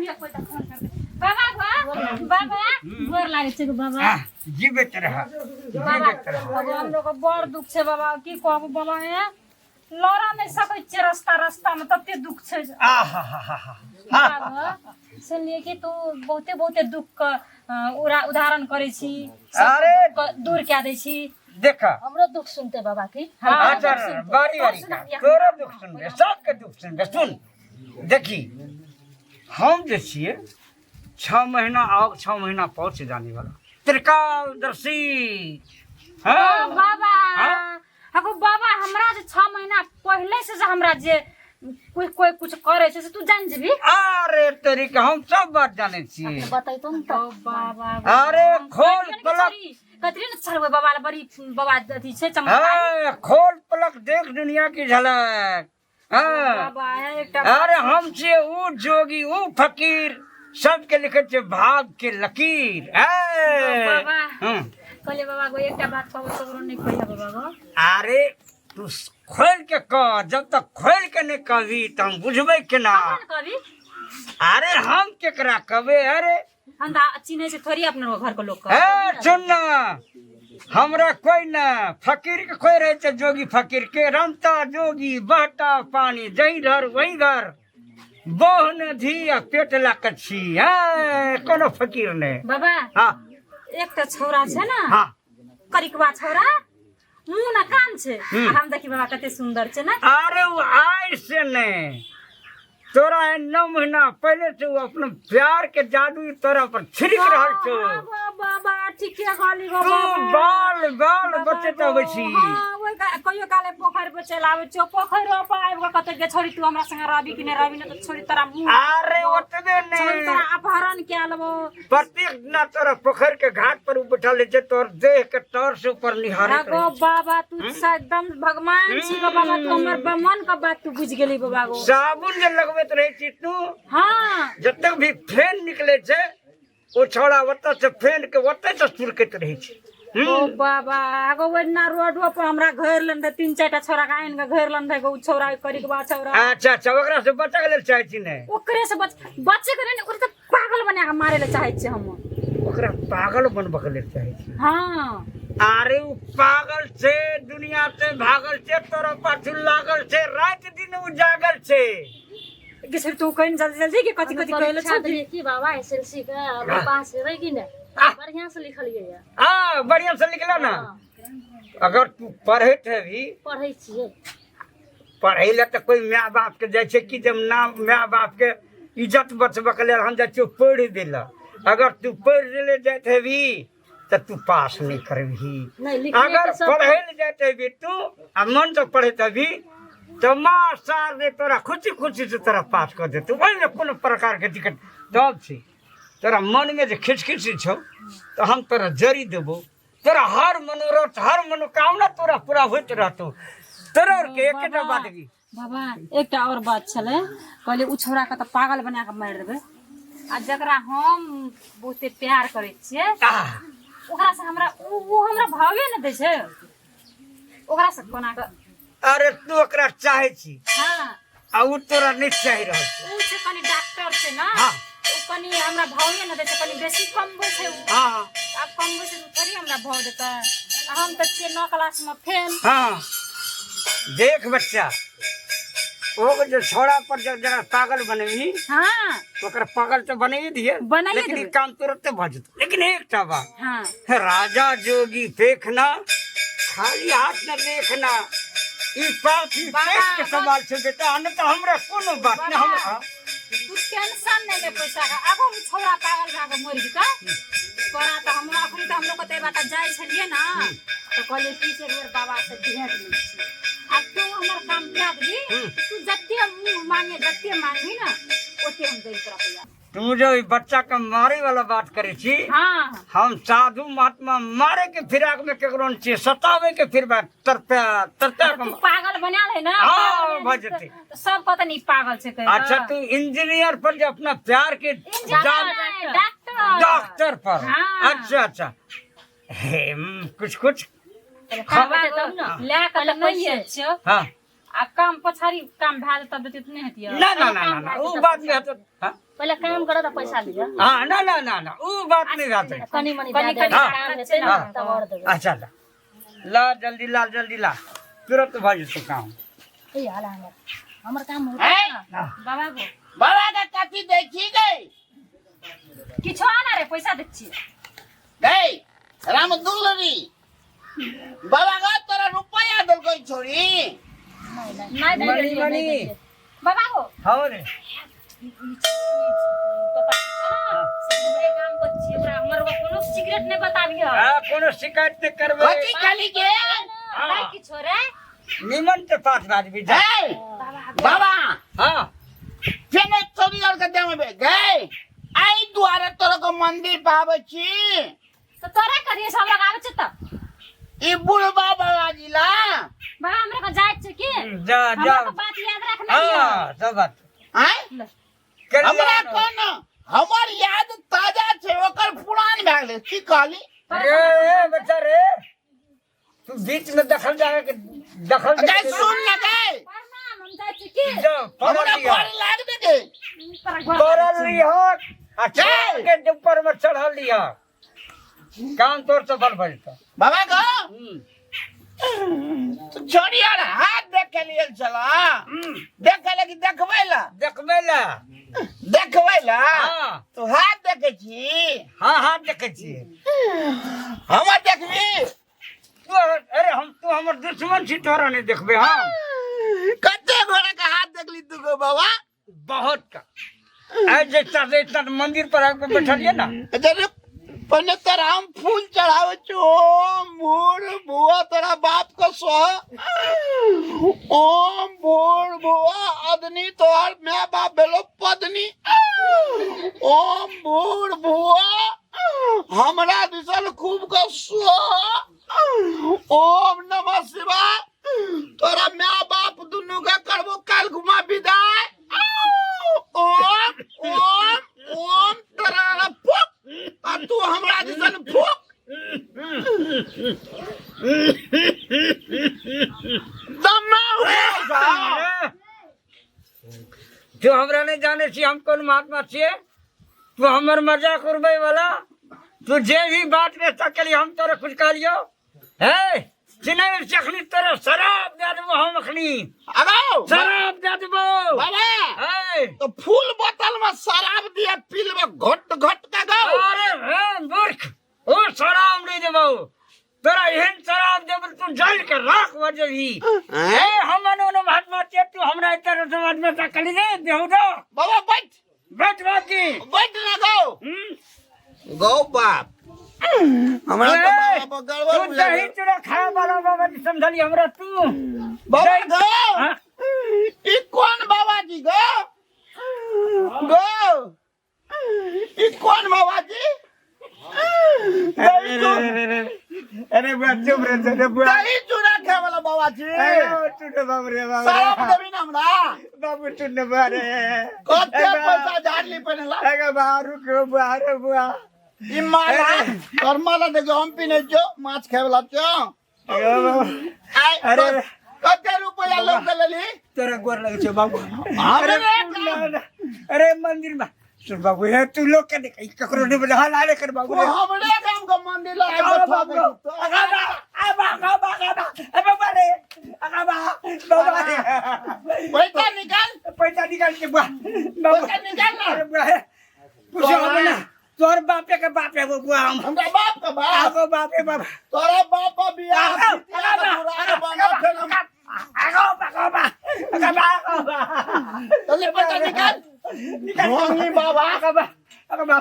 कहिया कोई तऽ फोन करतै। बाबा गो, बाबा गोर लागै छै गो बाबा। आह, जीवित रह, जीवित रह। भगवान लोग बड़ दुख छै बाबा, की कहबो बाबा, हे लड़ा नहि सकै छियै, रस्ता रस्ता मे तते दुख छै। आहा हा हा हा। बाबा, सुनलियै कि तू बहुते बहुते दुख के उदाहरण करै छी, सब अरे! दुख के दूर कए दै छी। देख, हमरो दुख सुनते बाबा की? हाँ, अच्छा, बारी बारी का तोरो दुख सुनबे, सबके दुख सुनबे। सुन, देखी, हम जे छियै 6 महीना आग 6 महीना पहुँच जाने वाला त्रिकालदर्शी। हाँ। बाबा। हाँ? अगो बाबा, हमरा जे 6 महीना पहले से जे हमरा जे कोई कोई कुछ करे छै से तू जान जेबी? अरे तरीका, हम सब बात जाने छियै। बतैतो ने तऽ। बाबा। अरे खोल पलक। कतरी ने छलबै बाबा ला, बड़ी बाबा अथी छै चमत्कार। हाँ, खोल पलक, देख दुनिया की झलक। हाँ। बाबा, एकटा अरे हम छियै ऊ जोगी, ऊ फकीर, सबके लिखे छियै भाग के लकीर। ए! बाबा। कहलियै बाबा गो, एकटा बात कहबो, ककरो नहि कहिया बाबा गो। अरे तू खोल के कह, जब तक खोल के नहीं कहबी तऽ हम बुझबै केना? कखन कहबी? अरे हम केकरा कहबै? अरे हम तऽ चिन्है छै थोड़ी अपना घर के लोग के। ए सुन ना, हमरा कोई ना फकीर के कोई रहे छै, जोगी फकीर के रमता जोगी बहता पानी, जही घर वही घर, बहन धी आ पेट ला के छी। ए कोनो फकीर नहीं। बाबा। हाँ। एकटा छौरा छै ने, करिकवा छौरा, मुँह न कान छै। आ हम देखी बाबा, कते सुंदर छै ने? अरे वो आय से नहीं, तोरा है 9 महीना पहले से वो अपना प्यार के जादू तोरा पर छिड़क रहल छौ। हाँ, बाबा, ठीके कहली गो तू बाबा। बाल बाल बाबा बचैत गो, अबै छी। हाँ, ओहि कहियो काले पोखरि पर चलि आबै छियौ, पोखरि पर आबि कऽ कतौ गे छोरी, तू हमरा संगे रहबी कि नहि रहबी? नहि तऽ छोरी तोरा मुँह अरे ओतबे छोरी नहीं, तोरा अपहरण कए लेबौ। प्रत्येक दिना तोरा पोखर के घाट पर उ बैठल रहै छै, तोर देह के तर से ऊपर निहारैत गो रहै छै। बाबा, तू एकदम भगवान छी गो बाबा, तू हमर मन के बात तू बुझि गेली बाबा गो। साबुन जे लगबैत रहै छी तू, जतेक भी फेन निकले छै, ओ छौड़ा ओतऽ से फेन के ओतऽ से सुरकैत रहै छै। ओ बाबा गो, ओहिना रोडो पर हमरा घेर लेने रहै, तीन चारिटा छौड़ा के आनि के घेर लेने रहै गो, उ छौड़ा करिकबा छौड़ा। अच्छा अच्छा, ओकरा से बचऽ के लेल चाहै छी ने? ओकरे से बच बचे के नहि, ओकरे तऽ पागल बना के मारे ले चाहै छियै हम। ओकरा पागल बनबऽ के लेल चाहै छी? हाँ। अरे उ पागल छै, दुनिया से भागल छै, तोरा पाछू लागल छै, राति दिन उ जागल छै। कि सर, तू कहीं जल्दी जल्दी के कथी कथी कहले परीक्षा छौ? देलियै की बाबा, एसएलसी के? अब पास हेबै कि नहि? बढ़िया से लिखलियै या। हाँ, बढ़िया से लिखला ना? अगर तू पढ़ैत हेबी। पढ़ै छियै। पढ़ै लए तऽ कोइ माय बापके जाइ छै कि जब ना माय बापके इज्जत बचबऽके लेल हम जाइ छियौ पढ़ि दै लए। अगर तू पढ़ि लै जाइत हेबी तऽ तू पास नहि करबही। नहि लिखने अगर तऽ सब पढ़ै लए जाइत हेबी तू आ मनसँ पढ़ैत हेबी तऽ माँ सार ने तोरा खुशी खुशी से तोरा पास कऽ देतौ, ओहिमे कोनो प्रकारके दिक्कत। तब छै तोरा मनमे जे खिचखिची छौ तऽ हम तोरा जड़ी देबौ, तोरा हर मनोरथ, हर मनोकामना तोरा पूरा होइत रहतौ। तोरा आरके एकेटा बात की बाबा, एकटा और बात छलै। कहलियै ओ छौड़ाके तऽ पागल बना कऽ मारि देबै, आ जकरा हम बहुते प्यार करै छियै, ओकरा से हमरा उ हमरा भावे नहि दै छै, ओकरा से कोना कऽ? अरे तू ओकरा चाहै छी? हाँ। आ उ तोरा नहि चाहि रहल छै? उ छै कनि डॉक्टर छै ने। उ कनि हमरा भावे नहि दै छै, कनि बेसी कमबै छै उ। आब कमबै छै तऽ थोड़ी हमरा भाव देतै? आ हम तऽ छियै नौ क्लासमे फेल। हाँ, देख बच्चा, ओ जे छोड़ा पर जब जरा पागल बनेबही, ओकरा पागल तऽ बनाइए दिए, बनाइए लेकिन ई देबै। काम तुरंते भऽ जेतौ, लेकिन एकटा बात। राजा जोगी देखना, खाली हाथ न देखना, ई बात ई बाबा, पेट के सवाल छै बेटा, नहि तऽ हमरा कोनो बात नहि हमरा। तू टेंशन नहि ले पैसा के। आगो हम छौड़ा पागल भए कऽ मरि जेतै तोरा तऽ हम अखनी तऽ हमलोग कतै बाटा जाइ छलियै ने, तऽ कहलियै की से एक बेर बाबा से भेंट लै छी। आ तू हमर काम कए देबही, तू जते मुँह मांगे, जते मांगही ने, ओते हम दै तोरा पैसा। तू जो ई बच्चा के मारे वाला बात करे छी, हम साधु महात्मा मारे के फिराक में केकरो नहीं छियै, सतावे के फिर बात तरपा तरपा तू पागल बना ले ना, हाँ, पागल भऽ बना जेतै। तऽ सब कहतै ने ई पागल छै कहि कऽ। अच्छा, तू इंजीनियर पर जे अपना प्यार के इंजीनियर नहि, डॉक्टर। डॉक्टर पर? हाँ। अच्छा अच्छा, हे कुछ कुछ बाबा, तब ने। लए कऽ तऽ नहि आयल छियौ। आ काम पछाड़ी काम भए जेतै तब देतियै तऽ नहि हेतियै ना ना ना ना ना उ बात नहीं हेतै हाँ पहिले काम करऽ तऽ पैसा लिअ हाँ ना ना ना ना उ बात नहीं हेतै कनी मनी कनी दए देबै कनी काम हेतै ने हाँ। तब आओर देबै अच्छा ला ला जल्दी ला जल्दी ला तुरंत भऽ जेतौ काम ई हाल हमर हमर काम होतै ने बाबा गो बाबा के कथी दै छी गई किछो आना रे पैसा दै छियै गई राम दुलरी बाबा गा तोरा रुपया देलकै छोरी नहि मनी देलियै मनी बाबा गो हाँ रे पापा से काम करै छियै ओकरा हमर ओकरा कोनो सिगरेट नहि बताबियै हाँ कोनो शिकायत नहीं करबै कथी खाली के नहि किछो रे निमन के पास बाजबी जा गई बाबा हाँ फेन छोरी और के देमे गई आई दुआरे तोरा को मंदिर पाबै छी तऽ तोरे करिए से हमरा आबै छै तऽ ई बुढ़बा बाबा जी ला बाबा हमरा के जाइ छै की जा जा हमरा के बात याद रखना यऽ हाँ सब बात आय कर हमरा कोन हमर याद ताजा छै ओकर पुरान भए गेलै की कहली रे ए बच्चा रे तू बीच में दखल जाए के दखल गई सुन न गई प्रणाम हम जाइ छी की जा पढ़ल हमरा लिह गोर लाग दे गई तोरा घर पढ़ल लिह आ चढ़ के ऊपर में चढ़ल लिह काम तोर सफल भऽ जेतौ बाबा गो तू छोड़ी यार हाथ देख के लिए चला देखे लगी देखबै ला देखबै ला देखबै ला हाँ तू हाथ देखे छी हाँ हाँ देखै छियै हमर देखबी तू अरे हम तू हमर दुश्मन छी तोरा नहीं देखबे हाँ कते गोरा के हाथ देखली तू गो बाबा बहुत का आज जैसा जैसा मंदिर पर आके बैठलिए ना अच्छा रुक पहले तोरा हम फूल चढ़ावे छो ओम भूर भुआ तोरा बाप को स्व ओम भूर भुआ अदनी तोहर my बाप भेलो पदनी ओम भूर भुआ हमरा दिसल खूब को स्व ओम नमः शिवाय तोरा my बाप दुनू के करबो काल घुमा विदाई ओम ओम ओम तोरा फूक आ तू हमरा दिसन फूक दम्मा हो जा तू हमरा नहीं जाने छी हम कोन महात्मा छियै तू हमर मजाक उड़बै वाला तू जे भी बात में सकली हम तोरे कुछ कहलियो हे चिन्है छी अखनी तोरे शराब दे देबो हम अखनी अगाओ शराब दे देबो बाबा हे तो फूल बोतल में शराब दिया पी लेबे घोट घोट के गाओ अरे हे मूर्ख ओ शराब नहीं देबो तोरा एहन शराब देबो तू जल के राख भऽ जेबही हे हम ओनो महात्मा छियै तू हमरा एते समाज में सकली रे बेहुदा बाबा बैठ बैठ बाकी बैठ ना गौ गौ बाप हमरा तो बाबा पर गड़बड़ तू बुझा दही गेल। चूड़ा खाए वाला बाबा जी समझली हमरा तू बाबा गौ हाँ? ई कौन बाबा जी गौ गौ ई कौन बाबा जी दही चूड़ा अरे बुआ चुप रे रे बुआ दही चूड़ा खाए वाला बाबा जी अरे चुप रे बाबू रे बाबू शराब देबी ना हमरा बाबू चुप रे बुआ रे कते पैसा झाड़ली पहिने ला अरे बा रुक रे बुआ रे बुआ ई माला तोर माला देखियो हम पीने छो माछ खाए वाला छो अरे बाबू आइ अरे कते रुपया लऽ के लेली तोरा गोर लगे छौ बाबू अरे अरे रे ना, ना, अरे मंदिर में सुन बाबू हे तू लोग के देख ककरो नहीं बोले हाल आले कर बाबू वो रे। हमरे गाम के मंदिर ला आओ बाबू आगा बा आबा आगा बा आगा बा अबे बारे आगा बा बाबा रे पैसा निकाल पैसा निकाल के बुआ बाबू पैसा निकाल ना। अरे बुआ हे पूछो हम ना तोर बापे के बाप है वो बुआ हम हमरा बाप के बाप आगो बापे बाप तोरा बाप के बियाह आगो जितिया के दुरार बना फेर हम आगो बा आगो बा आगो बा आगो बा चल पैसा निकाल निकाल ढोंगी बाबा आगो बा आगो बा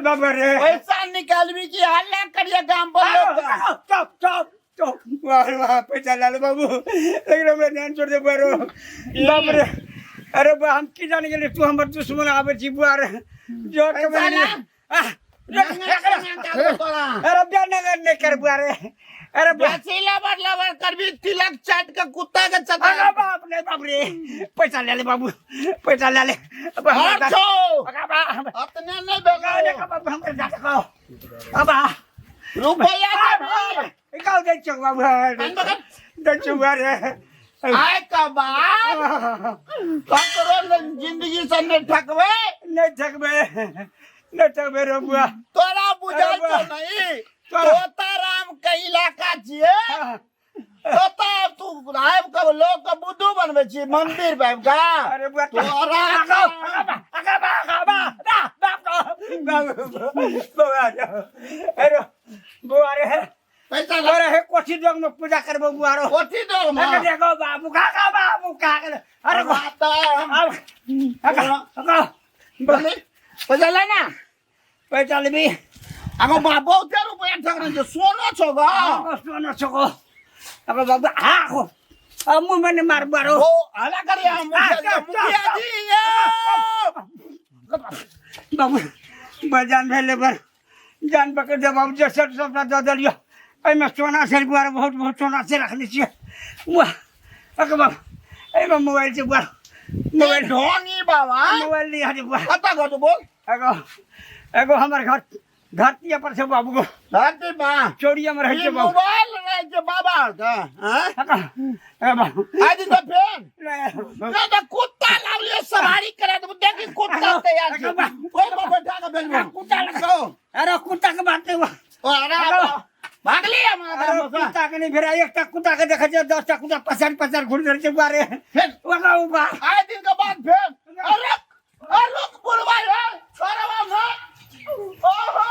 बाबा रे पैसा निकालबी की हल्ला करिए गाम पर लोग का। चुप चुप चुप वाह वाह पैसा लाल बाबू लेकिन हमरा ध्यान छोड़ दे बारो बाप रे अरे बा हम की जाने गेली तू हमर दुश्मन आबै छी बुआ रे जोर के पैसा बनी ला। आह, नंगा नंगा कर तोरा। अरे बे नगर नहीं कर बुआ रे अरे बुआ बेसी लबर लबर करबी तिलक चाट के कुत्ता के चटा अरे बाप रे बाप रे पैसा ले ले बाबू पैसा ले ले अब हमरा और छौ अरे बा हम अतने नहीं अरे भेलो बाबू हमरा जाते कहो अब आ रुपया देबी। गाँव दै छौ बाबू कान पकड़। दै छौ बुआ रे आइ के बाद ककरो जिंदगी से नहीं ठकबै। नहीं ठकबै, नहीं ठकबै रे बुआ। तोरा बुझाइ अरे छौ बुआ। नहीं तोरा- तोताराम के इलाका छियै। तोता तू आबि कऽ लोक के बुद्धू बनबै छी मंदिर पर आबि कऽ। अरे बुआ तोरा अरे बुआ रे, पैसा ला। अरे हे कोठी जोग में पूजा करबो बुआ रो। कोठी डोल में। अरे देखो बाबू काका, बाबू काका, अरे माता हम अब अका बोले, पैसा ले ना। पैसा लेबी? आगो बा बहुते रुपया ठकने छै, सोनो छौ ग। सोनो छको अगो बाबू, हाँ को अब मुंह में नहीं मार बुआ रो। ओ हला करिया मुखिया जी, मुखिया जी ये। बाबू बजान भेले पर जान पकड़ दे बाबू, जे सब सबटा दऽ देलियौ। एहिमे सोना छै बुआ रे, बहुत बहुत सोना छै रखने छियै बुआ। अके बाबू, एहिमे मोबाइल छै बुआ, मोबाइल ढोंगी बाबा। मोबाइल लिया छै बुआ। कतऽ घर छौ बोल? एगो एगो हमर घर धरतीये पर छै बाबू गो। धरती पर? चोरिया में रहै ई छै बाबू। मोबाइल रहै छै बाबा के, हैं? ए बाबू। आज तऽ फेर नहीं। नहीं तऽ कुत्ता लावलियै सवारी करे तऽ देखी कुत्ता तैयार छै। ओहि पर बैठा के भेजबो। कुत्ता कहो। अरे कुत्ता के बात नहीं। ओ अरे भागली हम। अरे कुत्ता के नहीं फेर एकटा कुत्ता के देखै छियै 10टा कुत्ता पसार पसार घुरि रहल छै बुआ रे। फेर ओकरा उ बा। आइ दिन के बाद फेर अरे अरे रुक बुढ़वा रे, छोड़वा ना। ओहो।